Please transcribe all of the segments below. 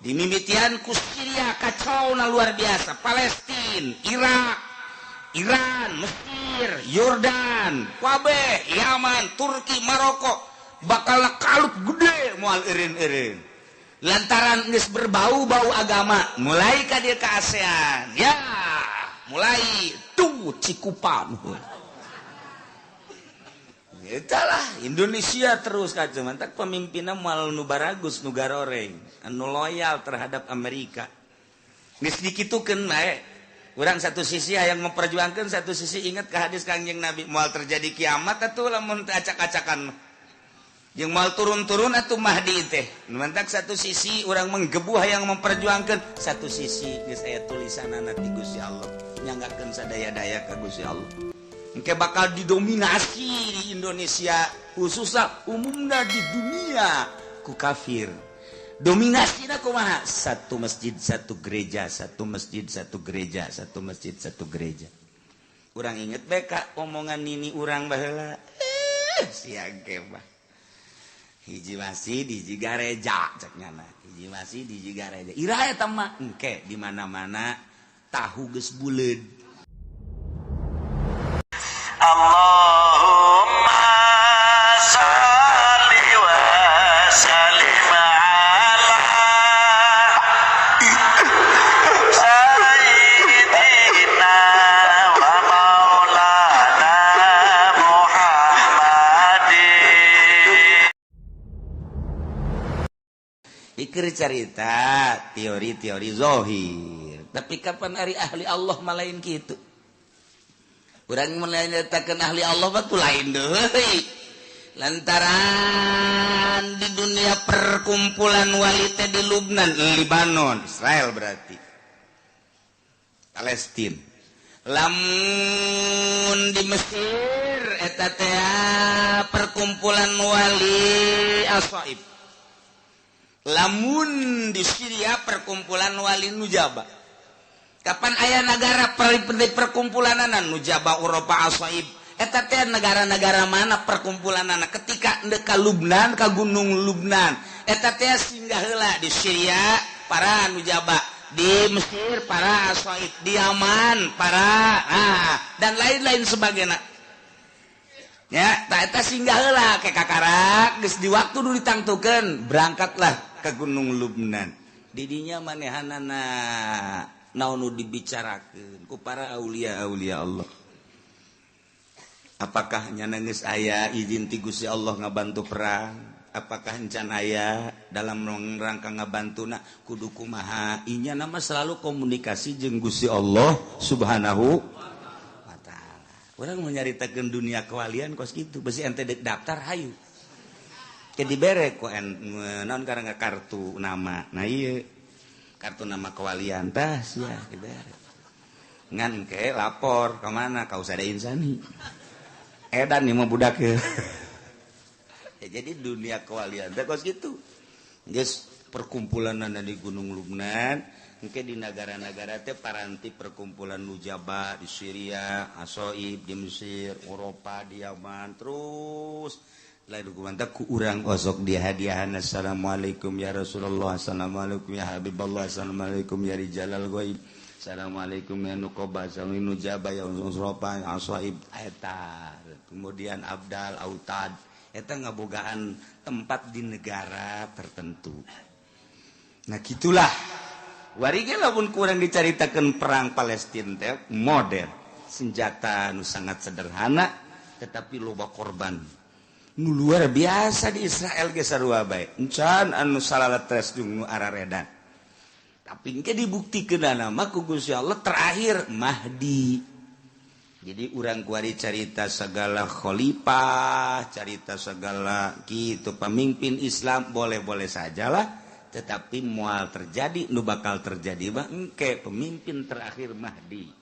Dimimitian ku Syria kacau na luar biasa, Palestina, Irak, Iran, Mesir, Yordan, kabeh, Yaman, Turki, Maroko bakal kalut gede moal eureun-eureun. Lantaran geus berbau-bau agama, mulai ka dieu ka ASEAN. Ya, mulai tuh Cikupan. Itulah Indonesia terus kacau mantak pemimpinnya moal nu baragus, nu garoreng, anu loyal terhadap Amerika. Geus dikitukeun bae. Urang satu sisi yang memperjuangkan, satu sisi ingat ke hadis Kangjeng Nabi, moal terjadi kiamat atuh lamun teu acak-acakan. Jeung moal turun-turun atuh Mahdi teh. Mantak satu sisi urang menggebu hayang memperjuangkan, satu sisi geus aya tulisanana ti Gusti Allah. Nyanggakeun sadaya-daya ka Gusti Allah. Engke bakal didominasi di Indonesia, khususnya umumnya di dunia ku kafir. Dominasina kumaha? Satu masjid satu gereja, satu masjid satu gereja, satu masjid satu gereja. Urang inget bae ka omongan nini urang baheula. Siang mah. Hiji masjid hiji gareja cek nyana. Hiji masjid hiji gareja. Iraha eta mah engke di mana-mana tahu geus buleud. Allahumma salli wa sallim ala sayyidina wa maulana Muhammadin. Ikir carita teori-teori zohir. Tapi kapan hari ahli Allah malain gitu? Urang menyatakan ahli Allah mah tuh lain deui. Lantaran di dunia perkumpulan wali teh di Lubnan, Libanon, Israel berarti. Palestina. Lamun di Mesir eta teh perkumpulan wali Asaib. Lamun di Syria perkumpulan wali Nujaba. Kapan aya negara perkumpulanana Nujaba, Eropa, Asaib eta teh negara-negara mana perkumpulanana ketika ndek ka Lubnan, ka Gunung Lubnan eta teh singgah heula di Syria para Nujaba, di Mesir para Asaib, di Yaman para dan lain-lain sebagainya. Ya, tak eta singgah heula ke kakarak geus di waktu nu ditangtukeun berangkatlah ke Gunung Lubnan. Didinya manehanana naon nu dibicarakeun ku para aulia-aulia Allah. Apakah nyana geus aya izin ti Gusti Allah ngabantu perang? Apakah encan aya dalam rangka ngabantuna kudu kumaha? Inya nama selalu komunikasi jeung Gusti Allah Subhanahu wa taala. Urang mau nyaritakeun dunia kewalian kos kitu, besi ente dek daftar hayu. Ke dibere ku naon karena kartu nama. Nah ieu kartu nama kewalian tah sia dibere. Ngan ke lapor ke mana ka Usada Insani. Edan nih mah budak ya. Ya, jadi dunia kewalian teh kos kitu. Geus perkumpulanana di Gunung Lubnan, engke di negara-negara teh paranti perkumpulan Nujaba di Syria, Asoib di Mesir, Eropa di Yaman, terus lain dukungan teh ku urang osok dihadiahan assalamualaikum ya Rasulullah, assalamualaikum ya Habibullah, assalamualaikum ya rijalal ghaib, assalamualaikum ya nuqaba, assalamualaikum nujaba ya Eropa, Asoib eta. Kemudian Abdal, Autad eta ngabogaan tempat di negara tertentu. Nah gitulah. Warige lamun kurang dicaritakeun perang Palestina teh modern, senjata nu sangat sederhana tetapi loba korban. Nu luar biasa di Israel ge sarua bae. Encan anu salaletres jeung nu araredan. Tapi engke dibuktikeunana mah ku Gusti Allah terakhir Mahdi. Jadi urang kuari carita segala khalifah, carita segala gitu pemimpin Islam boleh-boleh sajalah, tetapi moal terjadi nu bakal terjadi mah engke pemimpin terakhir Mahdi.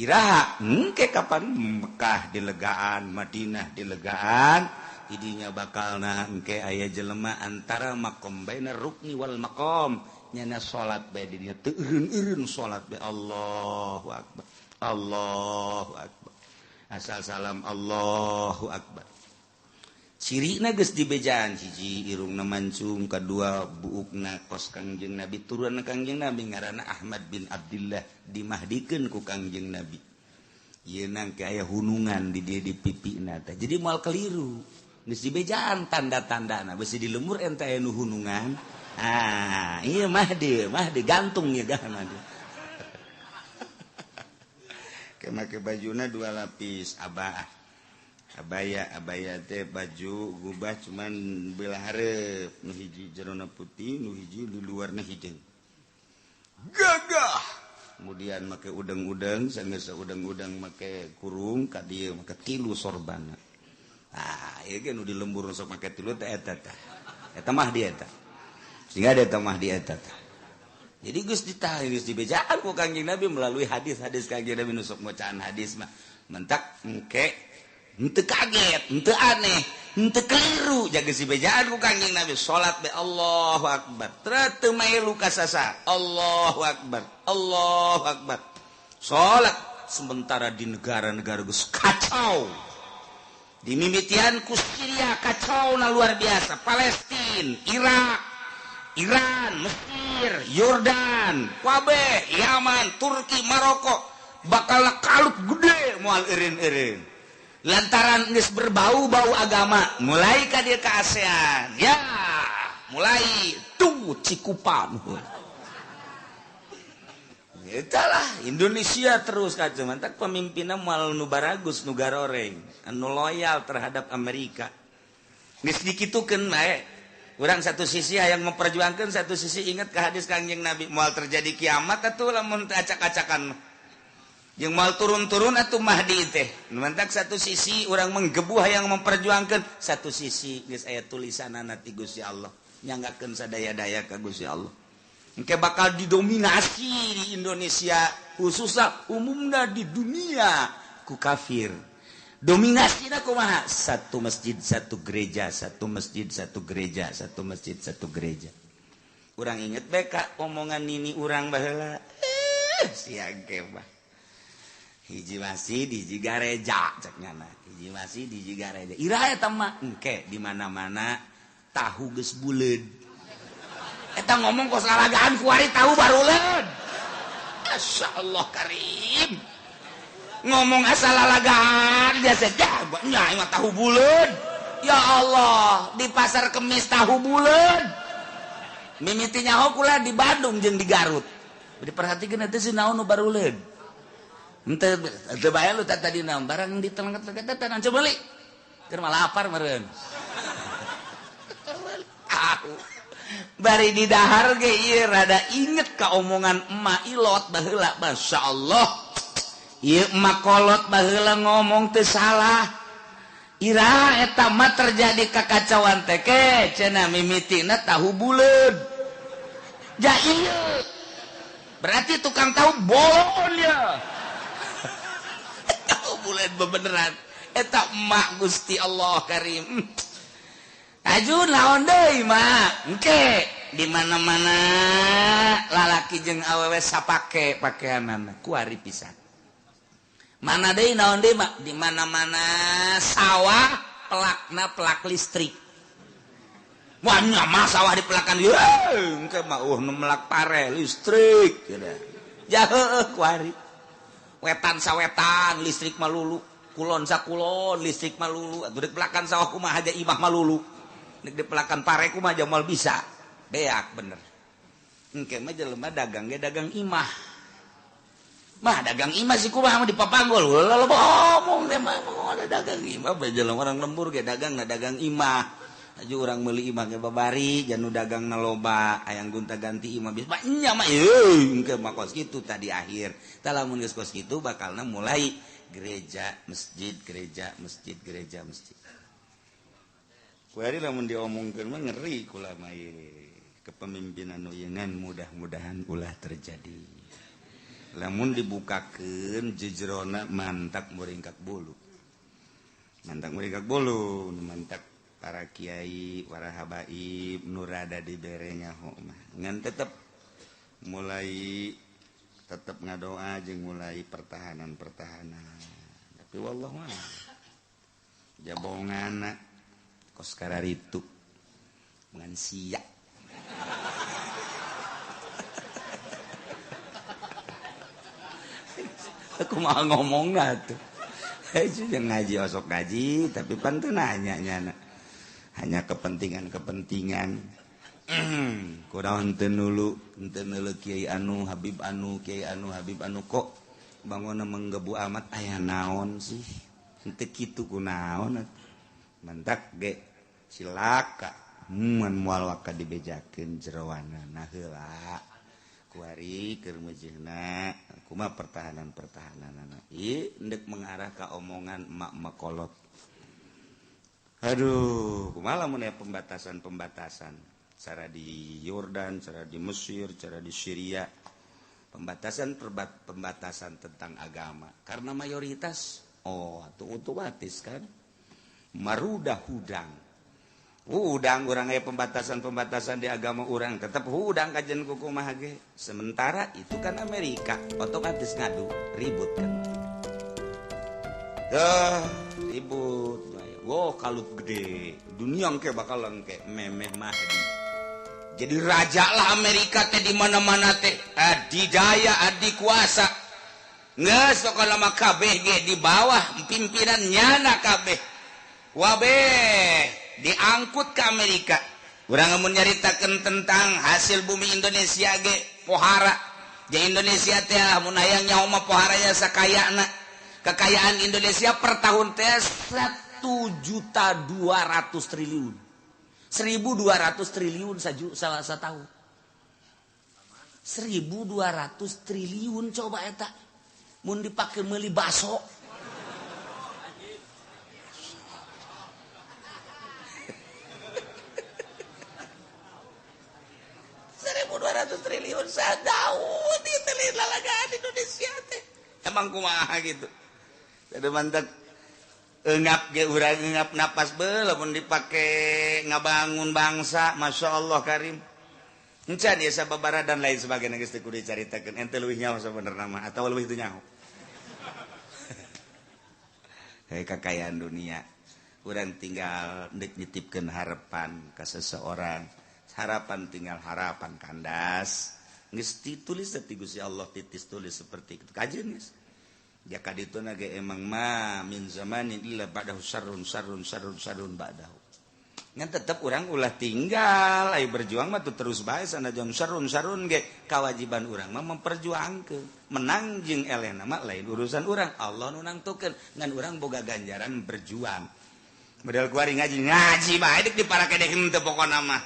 Iraha engke kapan Mekah dilegaan, Madinah dilegaan, idinya bakalna engke aya jelema antara makom bainar rukni wal maqam nyana salat bae di dinya teu eureun-eureun salat bae Allahu akbar. Allahu akbar. Asal salam Allahu akbar. Cirina geus dibejaan hiji irungna mancung, kadua buukna kos Kangjeng Nabi, turun Kangjeng Nabi ngaranna Ahmad bin Abdillah dimahdikeun ku Kangjeng Nabi. Ieu nang aya hunungan di dieu di pipina teh. Jadi moal keliru. Geus dibejaan tanda-tandana, besi di lemur ente aya nu hunungan. Ah, ieu Mahdi, Mahdi gantung ya gah Mahdi. Ke make bajuna dua lapis abah. Abaya abaya teh baju gubah cuman belah hareup, nu hiji jerona putih, nu hiji di luarna hideung. Gagah. Kemudian make udang-udang, sanggeus udang-udang make kurung ka dieu make tilu sorbana. Ah, ieu ge nu di lembur sok make tilu teh eta tah. Eta mah dia eta. Sehingga ada mah dia eta tah. Jadi geus ditah geus dibejaan ku Kangjeng Nabi melalui hadis-hadis Kangjeng Nabi nu sok macaan hadis mah. Mentak engke henteu kaget, henteu aneh, henteu keliru jaga si bejaan ku Kangjeng Nabi salat be Allahu Akbar. Teu melu kasasa. Allahu Akbar. Allahu Akbar. Salat sementara di negara-negara geus kacau. Di mimitian ku Syria kacau na luar biasa, Palestina, Irak, Iran, Mesir, Yordan, kabeh, Yaman, Turki, Maroko bakal kalut gede moal eureun-eureun. Lantaran geus berbau-bau agama, mulai ka dieu ka ASEAN. Ya, mulai tuh Cikupan. Italah Indonesia terus kacau. Mantak pemimpinna moal nu baragus nu garoreng, anu loyal terhadap Amerika. Geus dikitukeun bae. Urang satu sisi hayang memperjuangkan, satu sisi ingat ke hadis Kangjeng Nabi, moal terjadi kiamat atuh lamun teu acak-acakan. Yang mal turun-turun atau Mahdi teh. Mantak satu sisi orang menggebu hayang memperjuangkan, satu sisi geus aya tulisanana ti Gusti Allah, nyanggakeun sadaya-daya ka Gusti Allah. Engke bakal didominasi di Indonesia, khususnya umumna di dunia ku kafir. Dominasina kumaha? Satu masjid, satu gereja, satu masjid, satu gereja, satu masjid, satu gereja. Urang inget bae ka omongan nini urang baheula. Siang ge mah. Hiji masjid, hiji gareja cek nyana. Hiji masjid, hiji gareja. Iraha eta mah engke di mana-mana tahu geus buleud. Eta ngomong kos lalagaan kuari tahu baruleud. Masyaallah karim. Ngomong asal lalagaan biasa nya mah tahu buleud. Ya Allah, di pasar Kemis tahu buleud. Mimiti nyaho kula di Bandung jeung di Garut. Diperhatikeun eta si naon nu baruleud. Henteu teu bae lu tadi naon barang ditelengket eta tanah coba beli. Keur mah lapar meureun. Tahu. Bari di dahar ge ieu rada inget ka omongan emak ilot baheula, masyaallah. Ieu emak kolot baheula ngomong teu salah. Iraha eta mah terjadi kakacauan teh ke cenah mimitina tahu buleud. Ja ieu. Berarti tukang tahu bolon ya. Tahu buleud bebeneran. Eta emak Gusti Allah Karim. Aju naon deui mak? Engke di mana-mana lalaki jeung awewe sapake pakeanana kuari pisan. Mana deui naon deui mak? Di mana-mana sawah pelakna pelak listrik. Wah nya mah sawah dipelakan ieu engke mah nu melak pare listrik cenah. Ja heueuh kuari. Wetan sawetan listrik mah lulu, kulon sakulon listrik mah lulu, atuh dek pelakan sawah kumaha aja imah mah lulu. Nek dipelakan pare kumaha aja moal bisa. Beak bener. Engke mah jelema dagang ge dagang imah. Mah dagang imah sih kumaha mah dipapanggol. Ulah loba omong teh mah ada dagang imah bae jelema orang lembur ge dagang na dagang imah. Aju urang meuli imah ge babari janu dagangna loba hayang gonta-ganti imah bisa nya mah euy engke mah kos kitu tadi akhir. Tah lamun geus kos kitu bakalna mulai gereja, masjid, gereja, masjid, gereja, masjid. Kuari lamun diomongkeun mah ngeri kula mah ieu. Kepemimpinan nu ieu mudah-mudahan ulah terjadi. Lamun dibukakeun jejerona mantak muringkak bulu. Mantak muringkak bulu, mantak para kiai, para habaib nu rada dibere nyaho mah. Ngan tetep mulai tetep ngadoa jeung mulai pertahanan-pertahanan. Tapi wallahu a'lam. Jabongana Kos kararitu ngan sia. Aku mau ngomong lah tuh. Yang ngaji osok ngaji tapi pan teu nanya nyana. Hanya kepentingan-kepentingan. Kunaon teu nulu kiai anu Habib anu kiai anu Habib anu kok bangunna menggebu amat aya naon sih. Henteu kitu kunaon mentak ge cilaka mun moal waka dibejakeun jeroana nah heula kuari keur meujeuhna kumaha pertahanan-pertahananana ieu endek mengarah ka omongan emak-emak kolot. Aduh kumaha lamun aya pembatasan-pembatasan cara di Yordan, cara di Mesir, cara di Syria, pembatasan pembatasan tentang agama karena mayoritas oh atau otomatis kan marudah hudang hudang urang aya pembatasan-pembatasan di agama urang tetap hudang kajian kuku mahage. Sementara itu kan Amerika otomatis ngadu ribut kan dah ribut. Wow kalut gede dunia engke bakal engke memeh Mahdi jadi raja lah Amerika teh di mana-mana teh adidaya adikuasa. Nges pokona mah kabeh ge di bawah pimpinan nyana kabeh wabeh diangkut ke Amerika. Urang mun nyaritakeun tentang hasil bumi Indonesia ge pohara. Di Indonesia teh mun hayang nyaho mah pohara ya sakayana. Kekayaan Indonesia per tahun teh 1.200 triliun. 1.200 triliun salah satahun. 1.200 triliun coba eta. Mun dipake meuli baso. $1.200 triliun sadaun diteulin lalagaan Indonesia teh. Emang kumaha gitu. Ada mantak engap ge urang engap napas be lamun dipake ngabangun bangsa, Masya Allah karim. Encan ya sababara dan lain sebagainya geus teu kudu dicaritakeun ente leuwih nyaho sabenerna mah atawa leuwih teu nyaho. Hei kekayaan dunia urang tinggal ndek nitipkeun harapan ka seseorang, harapan tinggal harapan kandas. Geus ditulis teh Gusti Allah titis tulis seperti itu kajeun geus. Ya ka dituna ge emang ma min zamanin illa ba'dahu syarrun syarrun syarrun syarrun ba'dahu. Ngan tetep urang ulah tinggal ayo berjuang mah tuh terus bae sanajan sarun-sarun ge kewajiban urang mah memperjuangkeun menang jeung elehna mah lain urusan urang Allah nu nangtukeun ngan urang boga ganjaran berjuang model kuari ngaji ngaji bae deuk diparakedek henteu pokona mah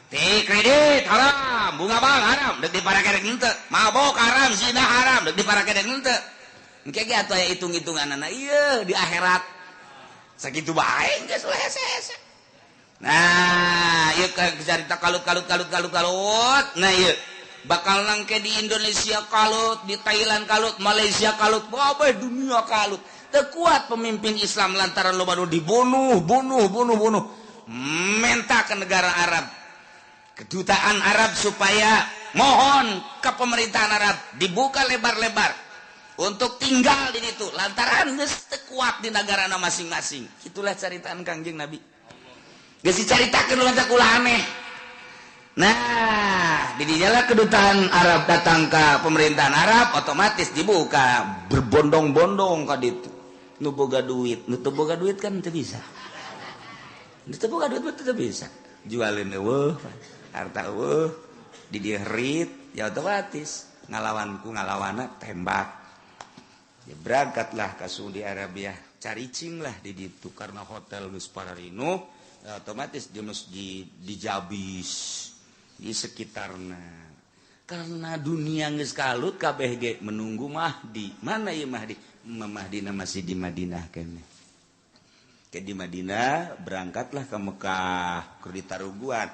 ti kredit haram bunga bank haram deuk diparakedek henteu mabok haram zina haram deuk diparakedek henteu engke ge atuh aya hitung-hitunganana ieu di akhirat sakitu bae geus ulah hese-hese. Nah, ieu carita kalut kalut kalut kalut kalut. Nah, ieu bakal nangke di Indonesia kalut, di Thailand kalut, Malaysia kalut, kabeh dunia kalut. Teu kuat pemimpin Islam lantaran loba nu dibunuh, bunuh, bunuh, bunuh. Minta ke negara Arab, kedutaan Arab supaya mohon ke pemerintahan Arab dibuka lebar-lebar untuk tinggal di situ lantaran geus teu kuat di negarana masing-masing. Itulah caritaan Kangjeng Nabi. Geus dicaritakeun lantak ulah aneh. Nah, di dinya kedutaan Arab datang ke pemerintahan Arab otomatis dibuka berbondong-bondong ka ditu. Nu boga duit, nu teu boga duit kan teu bisa. Nu teu boga duit mah teu bisa. Jualin eueuh, harta eueuh, di dieu herit, ya otomatis ngalawan ku ngalawana tembak. Ya berangkatlah ke Saudi Arabia, caricing lah di ditu karena hotel geus pararino. Otomatis di masjid dijabis di sekitarna karena dunia geus kalut kabeh ge menunggu Mahdi. Mana ieu Mahdi? Mahdina masih di Madinah keneh. Ke di Madinah berangkatlah ke Mekah keur ditaruguan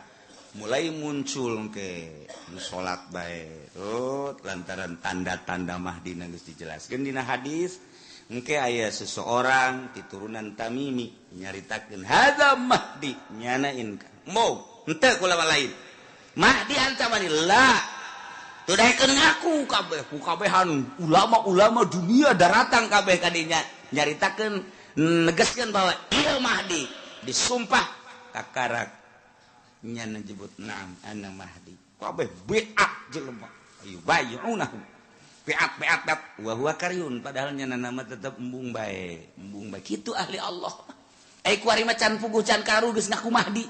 mulai muncul ke nu salat bae. Oh, lantaran tanda-tanda Mahdi geus dijelaskeun dina hadis. Engke aya seseorang di turunan Tamimi nyaritakeun hadza Mahdi nyanain mau henteu kula lain Mahdi anta manillah teu daekeun ngaku kabeh ku kabehan ulama-ulama dunia daratang kabeh ka dinya nyaritakeun negaskeun bahwa ieu Mahdi disumpah Kakarak nyana jebut na'am ana Mahdi. Kabeh beat jelema. Ayo bayunahu. Beat beat beat wa huwa karyun padahal nyana nama tetep embung bae, embung bae. Kitu ahli Allah. Eh kuari mah can puguh can karu geus ngaku Mahdi.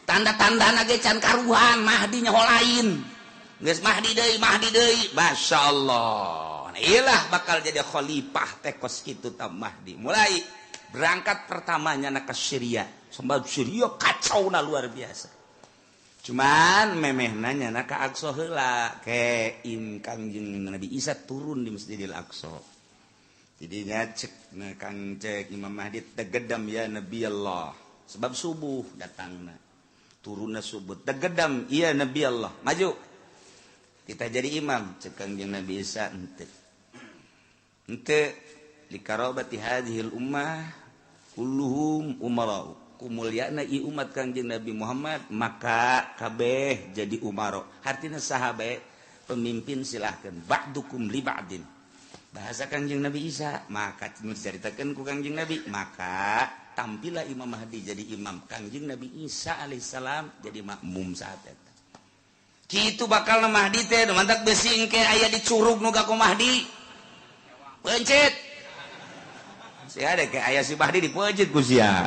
Tanda-tandana ge can karuhan Mahdi nyaho lain. Geus Mahdi deui, Mahdi deui. Masyaallah. Nah, iyalah bakal jadi khalifah teh kos kitu ta Mahdi. Mulai berangkat pertamanya na ke Syria. Sebab Syria kacau na luar biasa. Cuman memehna nyana ka Aqsa heula ke im Kangjeng Nabi Isa turun di Masjidil Aqsa. Jadinya cek na Kang cek Imam Mahdi tegedam ya Nabi Allah. Sebab subuh datangna. Turunna subuh tegedam iya Nabi Allah. Maju. Kita jadi imam cek Kangjeng Nabi Isa henteu. Henteu likarabati hadhil ummah kulluhum umara'u. Kumulyana i umat Kangjeng Nabi Muhammad maka kabeh jadi umaro. Artinya sahabat pemimpin silahkan ba'dukum li ba'din. Bahasa Kangjeng Nabi Isa maka diceritakeun ku Kangjeng Nabi maka tampillah Imam Mahdi jadi imam Kangjeng Nabi Isa alaihissalam jadi makmum saat eta. Kitu bakal Mahdi teh mantak besi engke aya di curug nu gaku Mahdi. Pencet. Sia ada ke aya si Mahdi dipencet ku sia.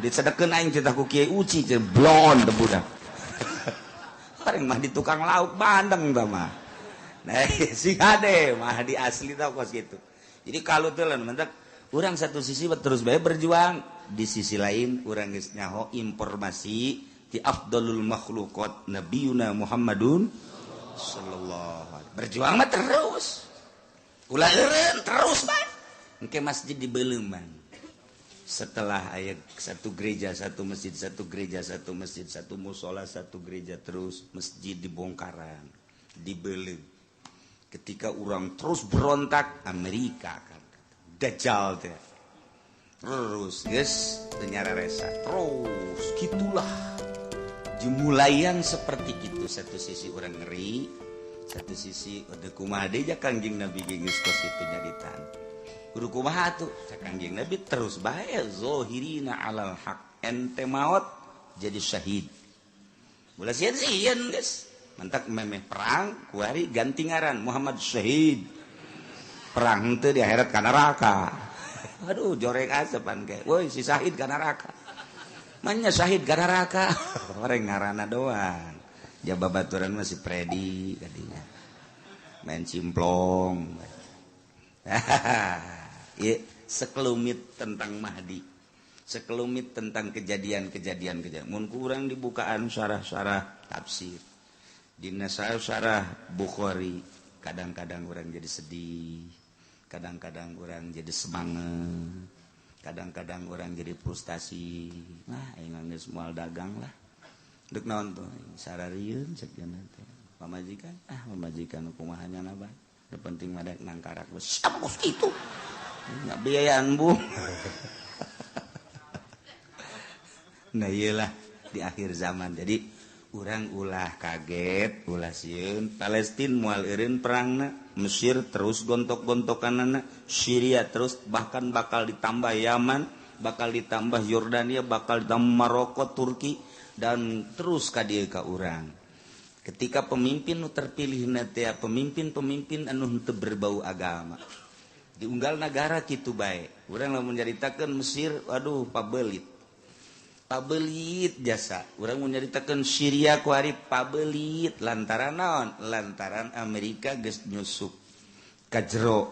Disedekeun aing cetah ku Kiai Uci teh blon teh budak. Paling Mahdi tukang lauk bandeng tah mah. Nah, si ade Mahdi asli tah kos kitu. Jadi kalau teh lamun mantak urang satu sisi terus bae berjuang, di sisi lain urang geus nyaho informasi di afdalul makhluqat nabiyuna Muhammadun sallallahu alaihi. Berjuang mah terus. Ulah eureun terus bae. Engke masjid di Beleuman. Setelah ayat satu gereja, satu masjid, satu gereja, satu masjid, satu musola, satu gereja terus masjid dibongkaran, dibeli. Ketika orang terus berontak, Amerika kan Dajjal teh. Terus geus teu nyararesa. Terus gitulah. Dimulayan seperti itu, satu sisi orang ngeri, satu sisi udah kumaha deui ja Kangjeng Nabi geus kos kitu nyaritaan. Kudu kumaha atuh cak Kangjeng Nabi terus bae zahirina alal haq ente maot jadi syahid. Ulah sieun-sieun geus. Mantak memeh perang kuari ganti ngaran Muhammad Syahid. Perang teu di akhirat ka neraka. Aduh jorek asepan ke. Woi si Syahid ka neraka. Manya Syahid ka neraka. Orang ngaranna doang. Jaba baturan mah si Predi kadinya. Main cimplong. Ya, sekelumit tentang Mahdi, sekelumit tentang kejadian-kejadian kejadian. Mun kurang dibukaan syarah-syarah tafsir, dina syarah Bukhari, kadang-kadang orang jadi sedih, kadang-kadang orang jadi semangat, kadang-kadang orang jadi frustasi. Nah, aing geus moal dagang lah. Deuk naon tuh? Sararieun cek cenah teh. Pamajikan, ah pamajikan kumaha nya bae. Nu penting mah dek nangkarak geus kos kitu. Nggak biayaan bu. Nah iyalah di akhir zaman. Jadi urang ulah kaget, ulah sieun. Palestina moal eureun perangna, Mesir terus gontok-gontokanana, Syria terus bahkan bakal ditambah Yaman, bakal ditambah Yordania, bakal ditambah Maroko, Turki dan terus ka dieu ka urang. Ketika pemimpin nu terpilih na teh pemimpin-pemimpin anu henteu berbau agama. Diunggal negara kitu bae. Urang lamun nyaritakeun Mesir, waduh pabelit. Pabelit jasa. Urang mun nyaritakeun Syria kuari pabelit lantaran naon? Lantaran Amerika geus nyusup ka jero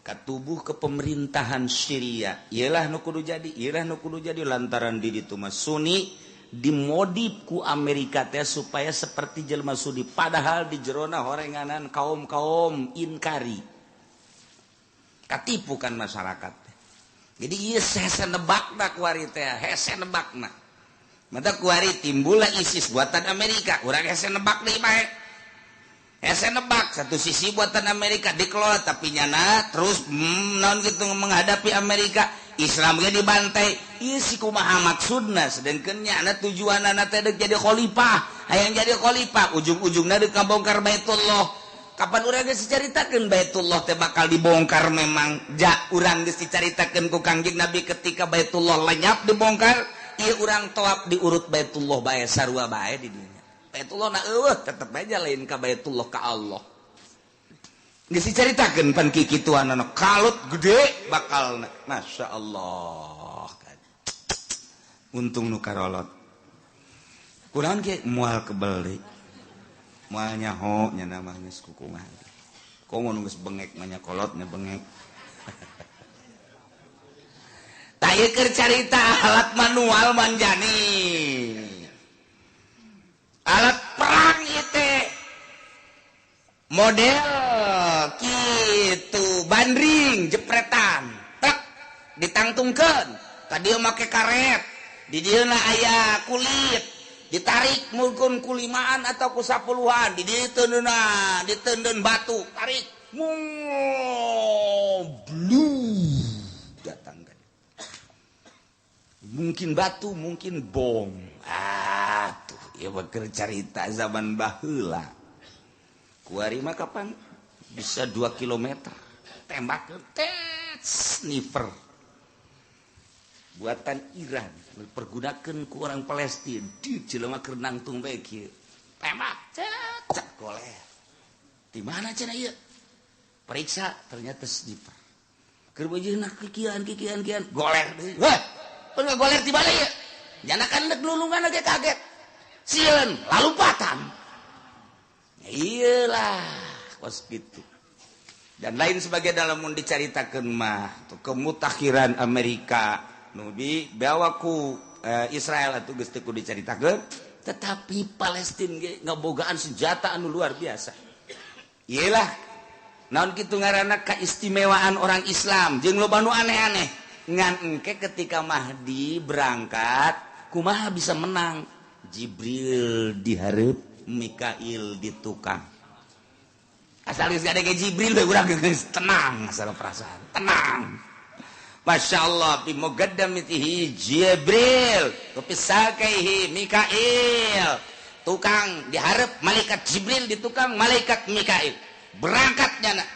ka tubuh kepemerintahan Syria. Ieulah nu kudu jadi, ieulah nu kudu jadi lantaran di ditu mah Sunni dimodif ku Amerika teh supaya seperti jelema Sunni padahal di jerona horenganan kaum-kaum inkari. Katipu kan masyarakat. Jadi ieu hese nebakna kuari teh, hese nebakna. Mata kuari timbullah ISIS buatan Amerika, urang hese nebak deui bae. Hese nebak satu sisi buatan Amerika dikelola tapi nyana terus naon kitu menghadapi Amerika, Islam ge dibantai. Ieu si kumaha maksudna sedengkeun nyana tujuanna teh deuk jadi khalifah, hayang jadi khalifah ujung-ujungna deuk ngabongkar Baitullah. Kapan urang geus dicaritakeun Baitullah teh bakal dibongkar memang ja urang geus dicaritakeun ku Kangjeng Nabi ketika Baitullah lenyap dibongkar, ieu urang toap diurut Baitullah bae sarua bae di dinya. Baitullah na eueuh tetep aja lain ka Baitullah ka Allah. Geus dicaritakeun pan kikituanana kalut gede bakal Masya Allah. Untung nu karolot. Kunaon ge moal kebel deui. Moal nyaho nya mah geus kukumaha. Komo nu geus bengek mah nya kolotnya bengek. Tah ieu keur carita alat manual manjani. Alat perang ieu teh. Model kitu bandring jepretan. Tek ditangtungkeun. Tadi make karet. Di dieuna aya kulit ditarik mungkin ku 5an atau ku 10an di dieu teundeunna diteundeun batu tarik blue datang kan mungkin batu mungkin bom tuh ieu mah keur carita zaman baheula kuari mah kapan bisa 2 kilometer tembak tet sniper buatan Iran dipergunakan ku orang Palestina di jelema keur nangtung bae kieu tembak cek goler di mana cenah ieu periksa ternyata sniper keur beujeuna kikian kikian kian goler deui weh pun goler ti balik ieu janakan deuk lulungan ge kaget sieun lalupatan iyalah kos kitu dan lain sebagai dalam mun dicaritakeun mah kemutakhiran Amerika Nubi bawaku Israel atau geus teu kudu dicaritakeun tetapi Palestina ge ngabogaan senjata anu luar biasa. Iyalah naon kitu ngaranna keistimewaan orang Islam jeung loba nu aneh-aneh ngan engke ketika Mahdi berangkat kumaha bisa menang Jibril dihareup Mikail di tukang asal geus gade ge Jibril we urang geus tenang asal perasaan tenang. Masya Allah bi muqaddamatihi Jibril wa Mikail tukang diharap malaikat Jibril di tukang malaikat Mikail berangkatnya nak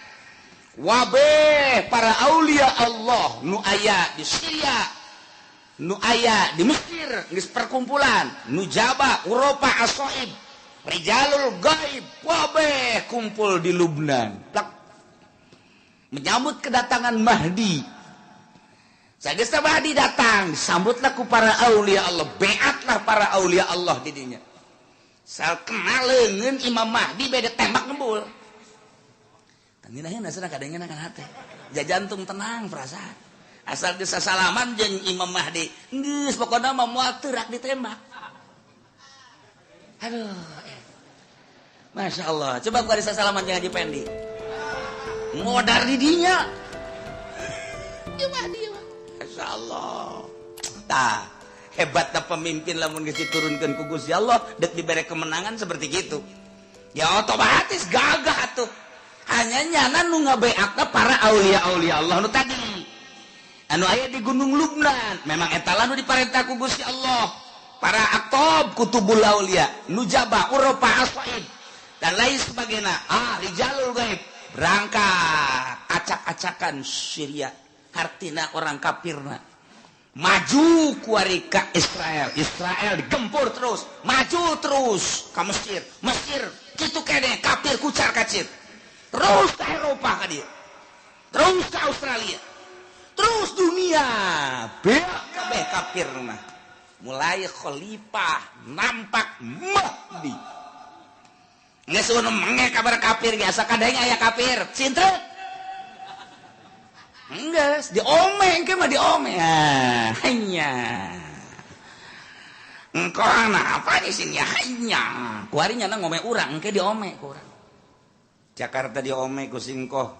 wabeh para aulia Allah nu aya di Syria nu aya di Mesir geus perkumpulan nujaba Eropa asoib rijalul gaib wabeh kumpul di Lubnan plak menyambut kedatangan Mahdi. Sageus Mahdi datang, disambutlah ku para aulia Allah, beatlah para aulia Allah di dinya. Sal kenal leungeun Imam Mahdi beda tembak ngebul. Tanginaheun asana kadengena kana hate. Jajantung tenang perasaan. Asal geus sasalaman jeung Imam Mahdi, geus pokona mah moal teu rak ditembak. Aduh. Masya Allah. Coba ku ari sasalaman jeung Haji Pendi. Modar di dinya. Coba dia. Masya Allah. Tah, hebatna pemimpin lamun geus diturunkeun ku Gusti Allah deuk dibere kemenangan seperti gitu. Ya otomatis gagah atuh. Hanya nyana nu ngabeakna para aulia-aulia Allah nu tadi. Anu aya di Gunung Lubnan, memang eta lah nu diparentah ku Gusti Allah. Para aktob kutubul aulia, nujaba, Eropa asaib dan lain sebagainya. Ah, rijalul gaib berangkat acak-acakan Syria. Hartina orang kafirna maju kuari ka Israel, Israel digempur terus, maju terus ka Mesir, Mesir kitu kene kafir kucar kacir, terus ke Eropa ka dieu, terus ke Australia, terus dunia beak kabeh kafir mah. Mulai khalifah nampak Mahdi. Geus eueuh menge kabar kafir ge asa kadang aya kafir, cintrek. Enggeus, diome engke mah diome. Ah, hanya. Engko apa di sini hanya. Kuari nyana ngome urang engke diome ku urang. Jakarta diome ku singkoh.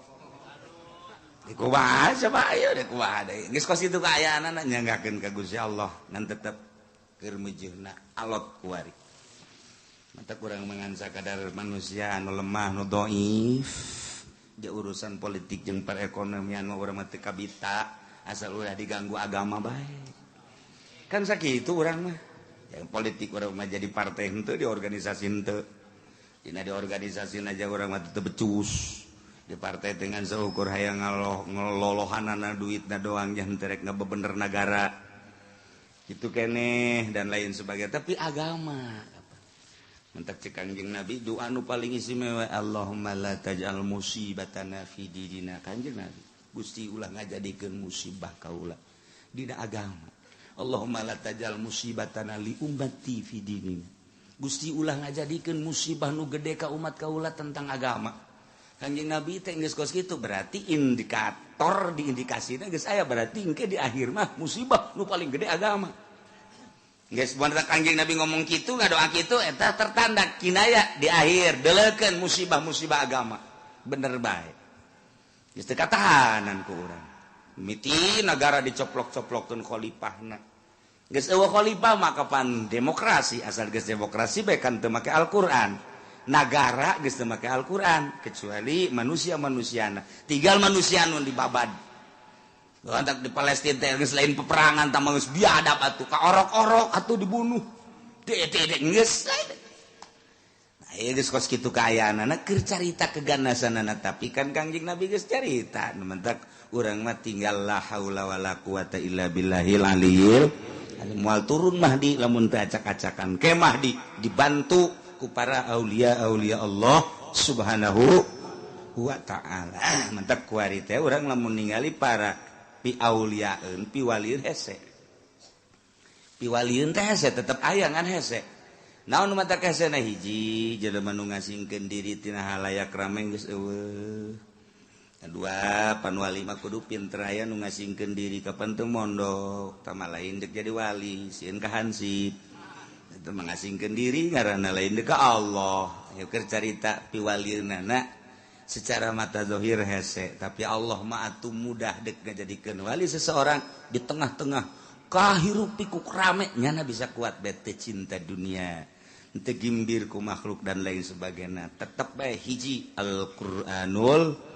Di kumaha coba ayo di kumaha deui. Geus kos kitu kaayaanana nyanggakeun ka Gusti Allah ngan tetep keur meujeuna alot kuari. Mata kurang mengan sakadar manusia anu lemah nu dhaif. Di urusan politik jeung perekonomian mah urang mah teu kabita asal ulah diganggu agama bae. Kan sakitu urang mah. Yang politik urang mah jadi partai henteu di organisasi henteu. Dina di organisasi aja urang mah teu becus. Di partai dengan seukur hayang ngelolohanana duitna doang, jangan terek ngabebener negara. Itu keneh dan lain sebagainya. Tapi agama mentak cek Kanjeng Nabi, doa nu paling istimewa, "Allahumma la taj'al musibatana fi dinina." Kanjeng Nabi, Gusti, ulah ngajadikeun musibah kaula dina agama. "Allahumma la taj'al musibatana li ummati fi dinina." Gusti, ulah ngajadikeun musibah nu gede ka umat kaula tentang agama. Kanjeng Nabi teh geus kos kitu, berarti indikator di indikasina geus aya, berarti engke di akhir mah musibah nu paling gede agama. Geus bener Kanjeng Nabi ngomong kitu, ngadoa kitu, eta tertanda kinaya di akhir deleukeun musibah-musibah agama. Bener bae. Geus teu katahanan ku urang. Miti negara dicoplok-coplokeun khalifahna. Geus eueuh khalifah maka pan demokrasi, asal geus demokrasi bae kan teu make Al-Qur'an. Nagara geus teu make Al-Qur'an kecuali manusia-manusiana. Tinggal manusia nu dibabad. Lantak di Palestina teh geus lain peperangan, tambah geus biadab atuh, ka orok-orok atuh dibunuh. Teh teh geus lain. Nah, ieu geus kos kitu kaayaanana keur carita keganasanana, tapi kan Kangjeng Nabi geus carita. Nu mentak urang mah tinggal la haula wala quwata illa billahil aliyil. Moal turun Mahdi lamun teu acak-acakan. Ke Mahdi dibantu ku para aulia-aulia Allah Subhanahu wa ta'ala. Mentak kuari teh urang lamun ningali para piauliaeun, piwalieun hese, piwalieun teh hese, tetep aya ngan hese. Naon nu mata hese na? Hiji, jelema nu ngasingkeun diri tina halayak rame geus eueuh. Kedua, pan wali mah kudu pinter, aya nu ngasingkeun diri kapan teu mondok tama, lain dek jadi wali, sieun ka hansip. Itu mengasingkeun diri ngaranna, lain dek ka Allah. Ayo keur carita piwalieunana secara mata zohir hese, tapi Allah mah atuh mudah dek ngajadikeun wali seseorang di tengah-tengah kahirup pikuk rame, nyana bisa kuat bete cinta dunia, teu gimbir ku makhluk dan lain sebagainya, tetep bae hiji Al-Qur'anul.